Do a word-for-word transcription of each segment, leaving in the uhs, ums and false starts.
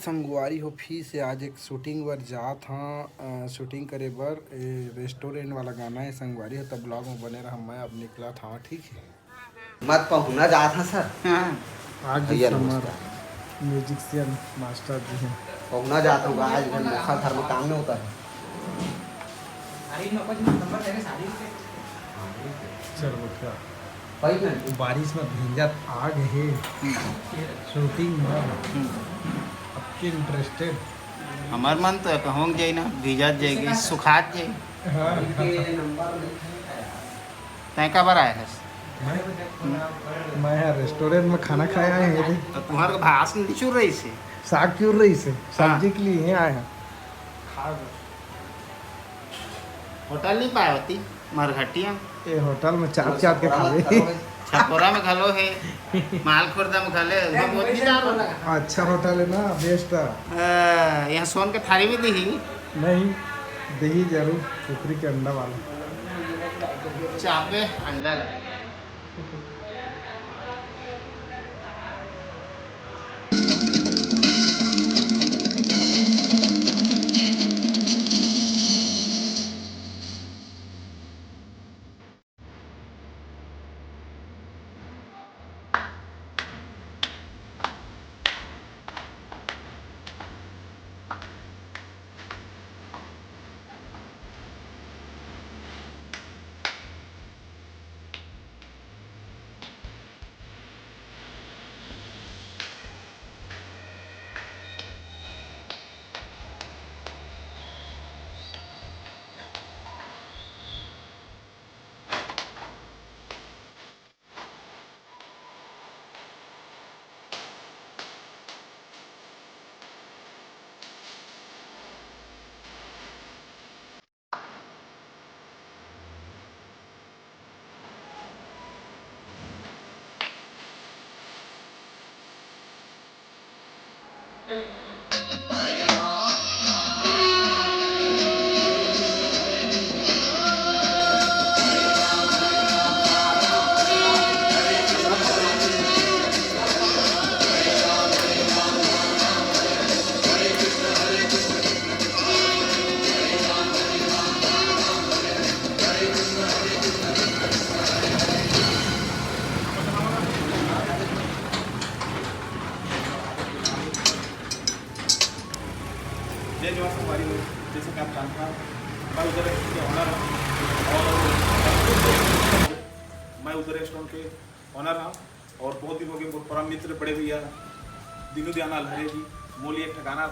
संगवारी हो, फिर से आज एक शूटिंग बर जात हं। अ, शूटिंग करे बर, ए, रेस्टोरेंट वाला गाना हे संगवारी हो, त ब्लॉग में बने रहा। मैं अब निकलत हंव, ठीक हे। मत पहुना जात हं सर। हाँ। आज भैया हमार नमस्कार। म्यूजिशियन मास्टर जी हैं। पहुना जात हूँ आज, मैं मोखा घर में काम नहीं होता है। चल बच्चा। भाई ना। वो बारिश में भींजत आ गए। हम्म। शूटिंग में। हम्म। आपके इंटरेस्टेड? हमार मन तो कहूँ जाई ना, भीजत जाएगी, सुखात जाएगी। हाँ। तैं काबर आए हस? मैं, मैं यहाँ रेस्टोरेंट में खाना खाए आए हैं रे। तो तुम्हारे को भास नहीं चुर रही से? साग चुर रही से, हाँ। सब्जी के लिए आए हैं। होटल नहीं पाए होती मरघटिया। ए होटल में चाप चाप के खा ले। छपोरा में घलो है, माल खुर्दा में घलो है, उधर बहुत भी दारू। अच्छा होटल है ना, बेस्ट है। अ, यहाँ सोन के थारी में दी ही। नहीं, दही जरूर, कुकरी के अंडा वाला। चापे अंडा लगा। जय जोहार संगवारी हो, जैसे कि आप जानते हैं, मैं उदय रेस्टोरेंट के ऑनर हूँ और मैं उदय रेस्टोरेंट के ऑनर हूँ और बहुत दिन हो गए मोर परम मित्र बड़े भैया दीनू दयाना लहरे जी मोली एक ठे गाना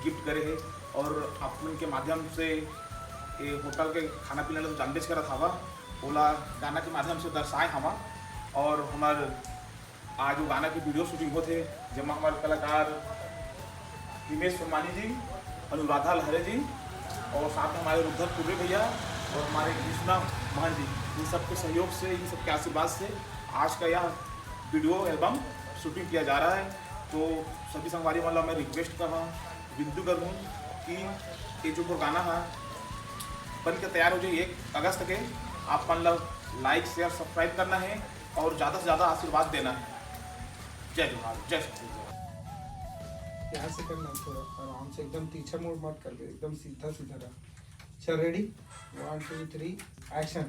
गिफ्ट करे है और आप मन के माध्यम से ये होटल के खाना पीना ला तो जानबेच करत हवा, ओला गाना के माध्यम से दर्शाए हवा और हमार आज वो गाना की वीडियो शूटिंग होत हे, जेमा हमारे कलाकार हिमेश सोमानी जी, अनुराधा लहरे जी और साथ में हमारे रुद्धर कुर्रे भैया और हमारे कृष्णा महंत जी, इन सबके सहयोग से, इन सबके आशीर्वाद से आज का यह वीडियो एल्बम शूटिंग किया जा रहा है। तो सभी संगवारी मन ला मैं रिक्वेस्ट करहूँ, विनती करहूँ कि ये जो मोर गाना है बन के तैयार हो जाए एक अगस्त के, आप मन ला लाइक, शेयर, सब्सक्राइब करना है और ज़्यादा से ज़्यादा आशीर्वाद देना है। जय जोहार, जय छत्तीसगढ़। प्यार से करना, थोड़ा आराम से, एकदम तीछा मुड़ मत कर दे, एकदम सीधा सीधा रहा। चल, ready, one two three, action.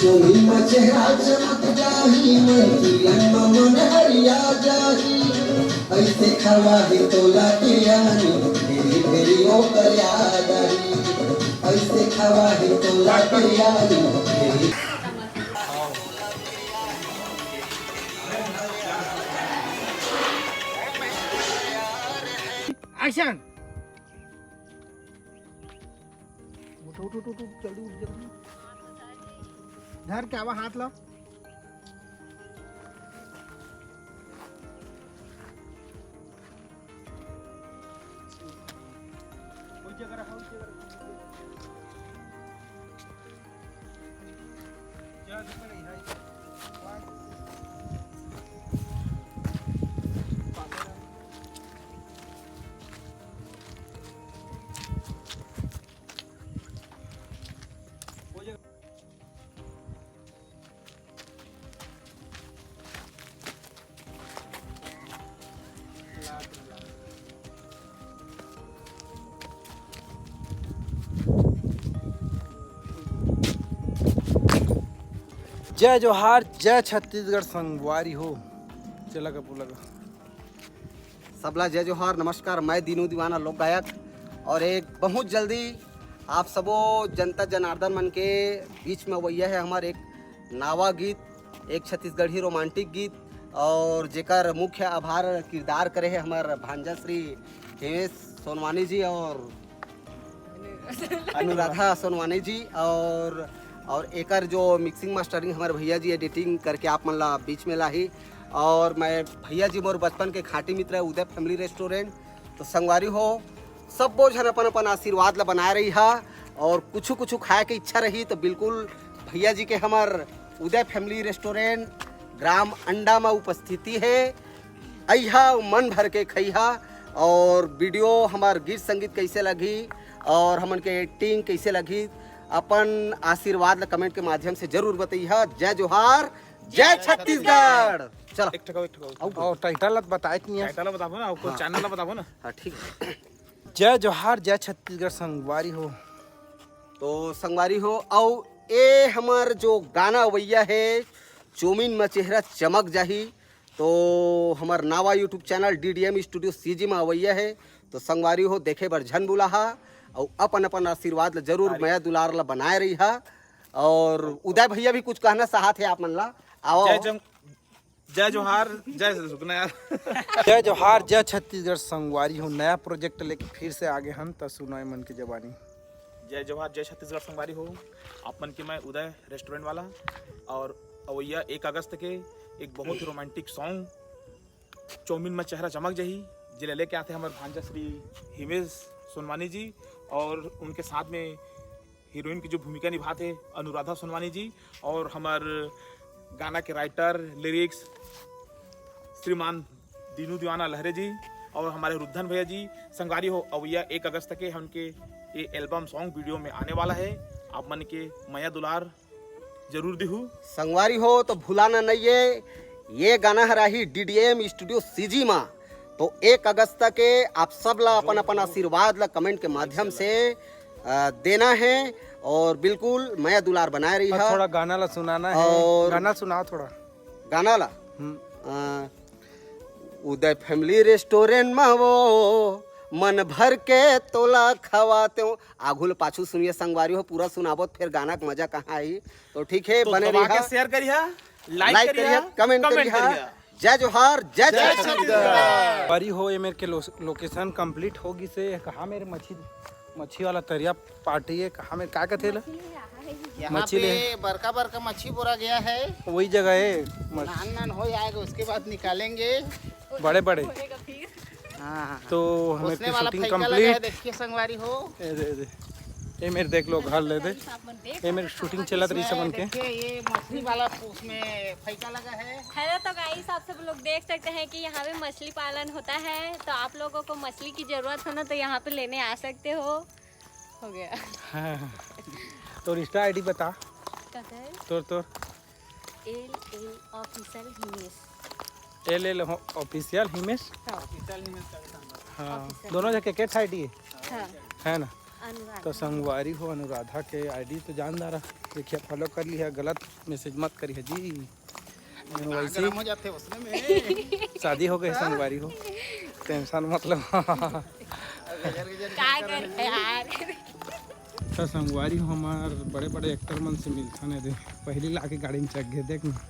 चोरी में चेहरा चमक जाही, मन की मन हरिया जाही। ऐसे खवा दे तोला के आनी, मेरी मेरी ओकर याद आई। ऐसे खवा दे तोला के आनी, मेरी एक्शन। उठ, उठ, उठ, उठ, उठ, जल्दी उठ, जल्दी। धर के आवा हाथ ला। कोई जगह रखा, कोई जगह रखा। क्या दिक्कत नहीं है? पास। जय जोहार, जय छत्तीसगढ़ संगवारी हो। चला का बोला का? सबला जय जोहार, नमस्कार। मैं दीनू दीवाना लोक गायक, और एक बहुत जल्दी आप सबो जनता जनार्दन मन के बीच में अवइया है हमार एक नावा गीत, एक छत्तीसगढ़ी रोमांटिक गीत, और जेकर मुख्य आभार किरदार करे है हमार भांजा श्री हिमेश सोनवानी जी और अनुराधा सोनवानी जी, और और एकर जो मिक्सिंग मास्टरिंग हमारे भैया जी एडिटिंग करके आप मन ला बीच में लाही। और मैं भैया जी मोर बचपन के खाटी मित्र है उदय फैमिली रेस्टोरेंट। तो संगवारी हो, सबो झन अपन अपन आशीर्वाद ला बनाए रही हा, और कुछ कुछ खाए के इच्छा रही तो बिल्कुल भैया जी के हमर उदय फैमिली रेस्टोरेंट ग्राम अंडा में उपस्थिति है। अइहा मन भर के खइहा। और वीडियो हमार गीत संगीत कैसे लगही और हमन के एक्टिंग कैसे लगही, अपन आशीर्वाद ला कमेंट के माध्यम से जरूर बतइहा। जय जोहार, जय छत्तीसगढ़। चला। एक ठो, एक ठो। अउ और टाइटल ला बताए कि नहीं है? टाइटल ला बताबो ना, अउ हाँ। चैनल ला बताबो ना। हाँ, ठीक है। जय जोहार, जय छत्तीसगढ़ संगवारी हो। तो संगवारी हो, अउ ए हमर जो गाना अवइया है, चोमिन म चेहरा चमक जाही, तो हमर नावा YouTube channel DDM studio CG में अवइया है। तो संगवारी हो, देखे बर झन बुलाहा, अउ अपन अपन आशीर्वाद ला जरूर, मया दुलार ला बनाए रहिहा। और उदय भैया भी कुछ कहना चाहत है आप मन ला, आओ। जय जंग-, जय जोहार, जय सुकना यार। जय जोहार, जय छत्तीसगढ़ संगवारी हो। नया प्रोजेक्ट लेके फिर से आगे हन, त सुनाए मन की जबानी। जय जोहार, जय छत्तीसगढ़ संगवारी हो। आप मन के मैं उदय रेस्टोरेंट वाला, और अवैया एक अगस्त के एक बहुत ही रोमांटिक सॉन्ग चौमिन में चेहरा चमक जही, जेला लेके आते हमारे भांजा श्री हिमेश सोनवानी जी, और उनके साथ में हीरोइन की जो भूमिका निभाते अनुराधा सोनवानी जी, और हमार गाना के राइटर, लिरिक्स श्रीमान दीनू दीवाना लहरे जी, और हमारे रुद्धन भैया जी। संगवारी हो, अवैया एक अगस्त के हमके ये एल्बम सॉन्ग वीडियो में आने वाला है। आप मन के मया दुलार जरूर दिहू। संगवारी हो, तो भुलाना नहीं है, ये गाना हर आही डीडीएम स्टूडियो सीजी मा। तो एक अगस्त के आप सब ला अपन अपन आशीर्वाद ला कमेंट के माध्यम से अ, देना है, और बिल्कुल मया दुलार बनाए रही और है। थोड़ा गाना ला सुनाना है। और गाना सुनाओ थोड़ा। गाना ला? हम्म। अ, उदय फैमिली रेस्टोरेंट में वो मन भर के तोला खवाते हो। आगू ले पाछू सुनिए संगवारी हो, पूरा सुनाबो तो फिर गाना के मजा कहाँ आई। तो ठीक है, तो बने दबा के रहिहा। शेयर करिहा, लाइक लाइक करिहा, करिहा, कमेंट कमेंट करिहा। करिहा। जय जोहार, जय जय छत्तीसगढ़। छत्तीसगढ़। बारी हो, ये मेरे के लो-, लोकेशन कंप्लीट हो गिस हे। कहाँ मेरे मच्छी, मच्छी वाला तरिया पार्टी है, कहाँ मेरे, का कहते ला? यहाँ मच्छी पे ले। बड़का बड़का मच्छी बोरा गया है। वही जगह है। मछ- नान नान हो जाएगा, उसके बाद निकालेंगे। बड़े बड़े। होएगा फिर। हाँ, हाँ, हाँ। तो हमें उसने वाला शूटिंग फैका लगा है, कंप्लीट। देखिए संगवारी हो। ए दे, ए दे। ये मेरे देख लो, घर ले दे। आप मन देख ये मेरे सकते हो, शूटिंग चलत रही इसमें समन के। देखिए, ये मछली वाला उसमें फैका लगा है। हेलो, तो गाइस, आप सब लोग देख सकते हैं कि यहाँ पे मछली पालन होता है, तो आप लोगों को मछली की जरूरत हो ना, तो यहाँ पे लेने आ सकते हो। हो गया। हाँ। तोर इंस्टा आईडी बता। कथै? तोर, तोर। एल एल ऑफिशियल हिमेश। एल एल ऑफिशियल हिमेश? हाँ। हाँ, ऑफिशियल दोनों हिमेश। जगह के आईडी है? हाँ। है ना? अनुराग। तो संगवारी हो, अनुराधा के आईडी तो जानदार है। देखिए, फॉलो कर लिया, गलत मैसेज मत करिए जी। वैसे गरम हो जाते उसने में। शादी हो गई संगवारी हो, टेंशन मत लो। का कर यार। तो संगवारी हो, हमार बड़े बड़े एक्टर मन से मिलथन दे, पहली लाके गाड़ी में चढ़ गए, देख ना।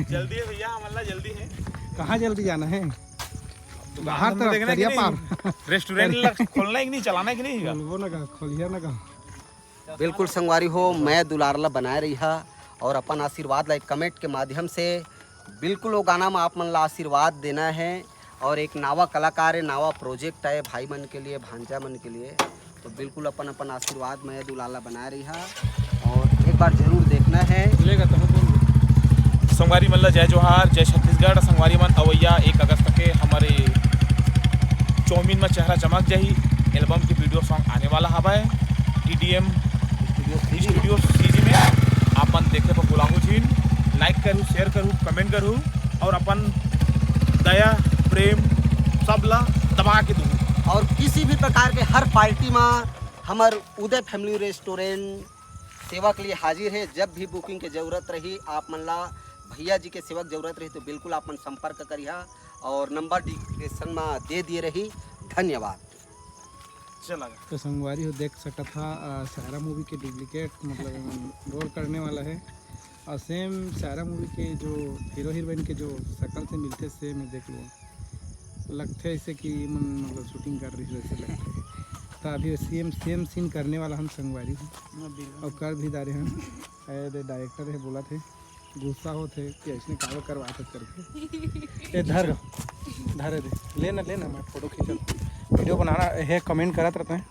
जल्दी है भैया, हमन ला जल्दी है। कहाँ जल्दी जाना है? दुकान बाहर हम तरफ, देखना है कि दरिया नहीं? पार। रेस्टोरेंट ला खोलना है कि नहीं, चलाना है कि नहीं? खोलबो ना कहा, खोलिया ना कहा। बिल्कुल संगवारी हो, मया दुलार ला बनाए रहिहा और अपन आशीर्वाद ला एक कमेंट के माध्यम से बिल्कुल वो गाना में आप मन ला आशीर्वाद देना है। और एक नावा कलाकार है, नावा प्रोजेक्ट है भाई मन के लिए, भांजा मन के लिए, तो बिल्कुल अपन अपन आशीर्वाद मया दुलार ला बनाए रहिहा और एक बार जरूर देखना है। लेगा तो हम बोल दे। संगवारी मन ला जय जोहार, जय छत्तीसगढ़। संगवारी मन, अवैया एक अगस्त के हमारे चौमिन में चेहरा चमक जाही एल्बम के वीडियो सॉन्ग आने वाला हवय डीडीएम स्टूडियो सीजी में। स्टूडियो सीजी में। आप मन देखे पर भुलाहू झिन, लाइक करू, शेयर करू, कमेंट करू और अपन दया, प्रेम, सब ला दबा के दू। और किसी भी प्रकार के हर पार्टी में हमर उदय फैमिली रेस्टोरेंट सेवा के लिए हाजिर है। जब भी बुकिंग के जरूरत रही, आप मन ला भैया जी के सेवा के जरूरत रही तो बिल्कुल आप मन संपर्क करिहा, और नंबर डिस्क्रिप्शन में दे दिए रही। धन्यवाद। चला गा। तो संगवारी हो, देख सकत हा, अ, सायरा मूवी के डुप्लीकेट, मतलब, रोल करने वाला है। और सेम सायरा मूवी के जो हीरो हीरोइन के जो शकल से मिलथे, सेम है, देख लो, लगथे ऐसे कि मन, मतलब, शूटिंग कर रही है, वैसे लगथे। तो अभी सेम सेम सीन करने वाला हम संगवारी हो, और कर भी डारे हम। ए दे, डायरेक्टर है, बोला थे, गुस्सा होथे कि ऐसने काबर करवात हस करके। ए धर गा, धरे दे, ले ना, ले ना, मैं फोटो खींचत, वीडियो बनाना है, कमेंट करत रहते हैं।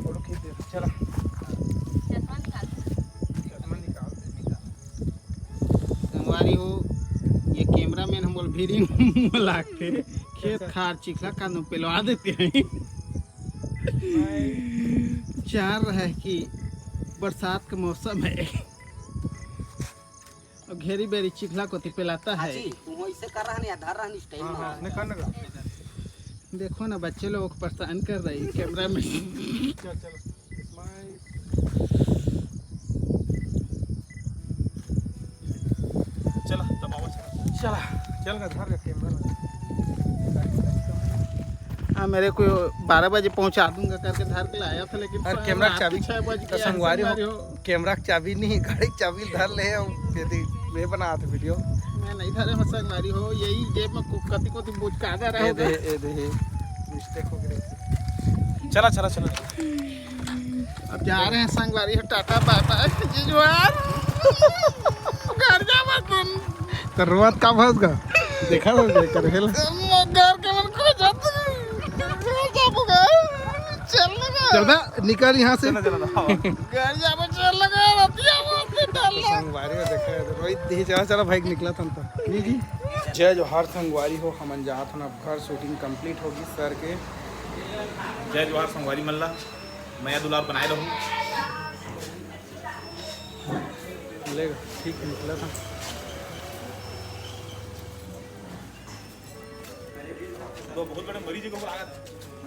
फोटो खींच दे, चला। चश्मा निकाल दे, निकाल। संगवारी हो, ये कैमरा मैन हमन भिरी लागथे, खेत खार चिखला कांदो पेलवा देते हैं। चार रहा है कि बरसात का मौसम है। अब घेरी बेरी चिखला कोती पेलाता है। जी, तू ऐसे कर रहा नहीं, धर रहा नहीं, स्टाइल हाँ, में। हाँ, इसने कर ना। देखो ना, बच्चे लोगों को परेशान कर रही है कैमरा में। चल, चल, smile। चला, दबावा, चला। चला, चल गा, धर ले कैमरा लगा। हाँ, मेरे को बारह बजे पहुंचा दूंगा करके धर के लाया था, लेकिन और सा-, कैमरा रात चाबी के छह बज तो गया, संगवारी हो, संगवारी हो। कैमरा की चाबी नहीं, गाड़ी की चाबी धर ले, और यदि मैं बना थे वीडियो। मैं नहीं धरे, मैं संगवारी हो, यही जेब में को-, कति कोती बुचका दे रहे ए हो दे, ए दे, मिस्टेक हो गई। चला, चला, चला। अब जा रहे हैं संगवारी हो, टाटा बाय बाय, जिजवार। घर जा मत तुम। तो रोवत का भस गा? देखा तो दे कर हेल। घर के मन को जाते। घर जाबो गा। चल लगा। चल बे, निकल यहाँ से। चला, चला, दबावा। घर जाबो, चल लगा, रतिया मत डाल। संगवारी हो, देखा है तो रोहित दी, चला, चला भाई, निकला था तो। जी, जी। जय जोहार संगवारी हो, हमन जात हन अब घर, शूटिंग कंप्लीट होगी सर के। जय जोहार संगवारी मन ला, मया दुलार बनाए रहू। ले, ठीक है, निकला था। तो बहुत बड़े मरीज को लागत।